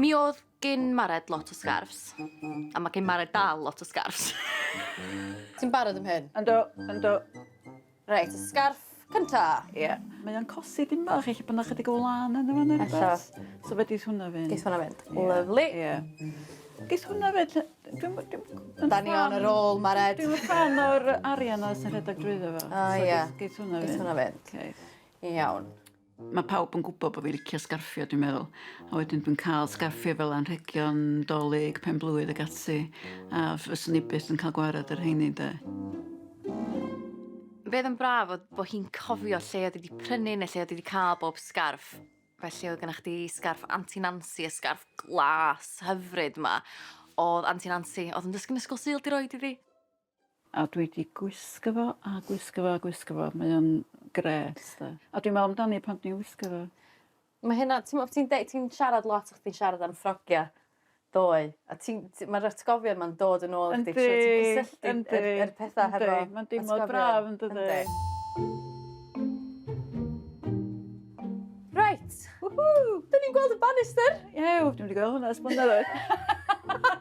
Mi oedd gin Mared lot o sgarffs, a mae gin Mared dal lot o sgarffs. Ti'n barod am hyn? Yndw, yndw. Reit, y sgarff cynta. Ie. Yeah. Mae o'n cosi dim bach, ella bod 'na chydig o wlân ynddo fo neu rhywbeth. So fe geith hwnna fynd. Geith hwnna fynd. Yeah. Lovely. Ie. Yeah. Geith hwnna fynd. Dwi'n... Dwi Da ni on a roll, Mared. Dwi'n fan o'r arian o sy'n rhedeg drwyddo fo. O, ie. So geith hwnna fynd. Geith hwnna fynd. Okay. Iawn. Mae pawb yn gwybod bod fi'n licio sgarffio, dwi'n meddwl. A wedyn dwi'n cael sgarffio fel anrhegion, Dolig, penblwydd ac ati. A fyswn i byth yn cael gwared ar rheini, de. Be oedd yn braf oedd bod hi'n cofio lle oedd hi wedi prynu neu lle oedd hi wedi cael bob sgarff. Felly oedd gennych chdi sgarff Aunty Nancy, y sgarff glas hyfryd 'ma. Oedd Aunty Nancy, oedd yn dysgu yn Ysgol Sul, 'di roid iddi. A dwi 'di gwisgo fo a gwisgo fo a gwisgo fo. Mae o'n grêt 'de. A dwi'n meddwl amdani pan dwi'n wisgo fo. Mae hynna, ti'n ti'n deud, ti'n siarad lot o'ch ti'n siarad am ffrogia ddoe, a ti'n, mae'r atgofion ma'n dod yn ôl i chdi. Yndi, Ti'n cysylltu yndi, yr, yr pethau hefo yndi. Mae'n deimlad braf yn dydi? Reit. Woohoo! Dyn ni'n gweld y banister. Ew, dwi'm 'di gweld hwnna ers blynyddoedd.